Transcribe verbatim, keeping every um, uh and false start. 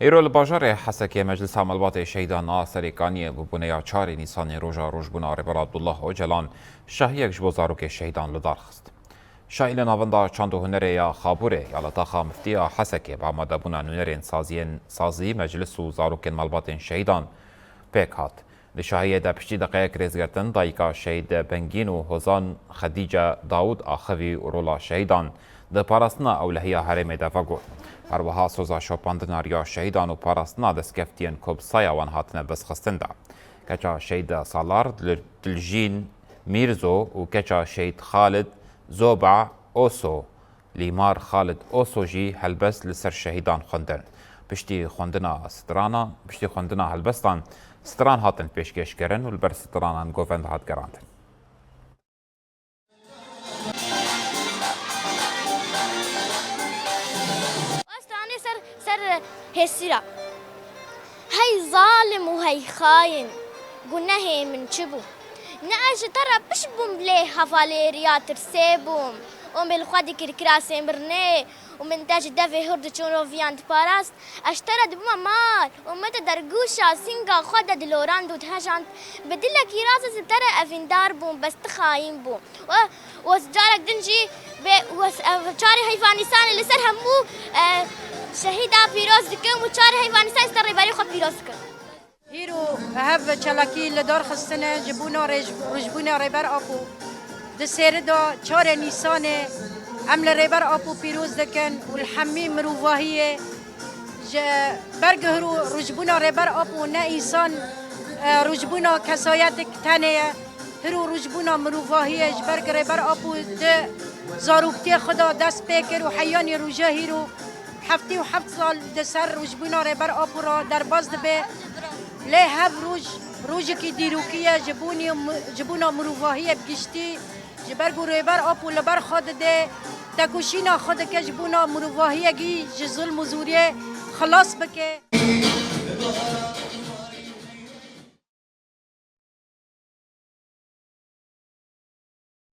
Îro li bajarê Hesekê Meclisa Malbatê Şehîdan a Serêkaniyê bi boneya çarê Nîsanê roja rojbûna Rêber Abdullah Ocalan şahiyek ji bo zarokê şehîdan li dar xist. Şahî li Navenda Çand û Hunerê ya Xabûrê ya li taxa Miftiya Hesekê bi amadebûna nûnerên saziyên sazî, meclis û zarokên malbatên şehîdan pêk hat. Di şahiyê de piştî deqeyek rêzgirtin, dayika Şehîd Bengîn û Hozan Xedîce Dawûd axivî û rola şehîdan di parastina ewlehiya herêmê de vegot. Her wiha soza şopandina riya şehîdan û parastina destkeftiyên ku bi saya wan hatine destxistin de. Keça Şehîd Salar Dil-, Diljîn Mîrzo û keça Şehîd Xalid Zoba Oso Lîmar Xalid Oso jî helbest li ser şehîdan xwendin. Piştî xwendina strana, piştî xwendina helbestan, stran hatin pêşkêşkirin û li ber stranan govend hat gerandin. Stranê ser, ser hêsîra. Hey zalim û hey xayin, gunehê min çi bû? Ne ez ji te re piş bûm lê hevalê riya tirsê bûm û min li xwe dikir kirasê mirnê û min te ji devê hûr diçûn roviyan diparast. Ez ji te re dibûme mar û min te dergûşa sînga xwe de dilorand û dihejand. Bi dilekî rast ez li te re evîndar bûm, bes tu xayîn bû. We, we carek din jî bê, we, ev çarê heyva Nîsanê li ser hemû, e, şehîda pîroz dikim û çarê heyva Nîsanê ser rêberî xwe pîroz dikim. Hîro hev çalakî li dar xistine ji bona rêj-, rojbûna Rêber Apo. Di sêrida çarê Nîsanê em li Rêber Apo pîroz dikin û li hemî mirovahiyê ji ber ku hiro rojbûna Rêber Apo ne însan, e, rojbûna kesayetek tenê ye. Hiro rojbûna mirovahiyê ji ber ku Rêber Apo di zaroktiyê xwe de dest pê kir û heyanî roja hîro heftê û heft sal di ser rojbûna Rêber Apo re derbas dibe. Lê hev roj, rojekî dîrokî ye ji bonî mi-, ji bona mirovahiyê bi giştî. Ji ber ku Rêber Apo li ber xwe dide, tekoşîna xwe dike ji bona mirovahiyekî ji zilm û zoriyê xilas bike.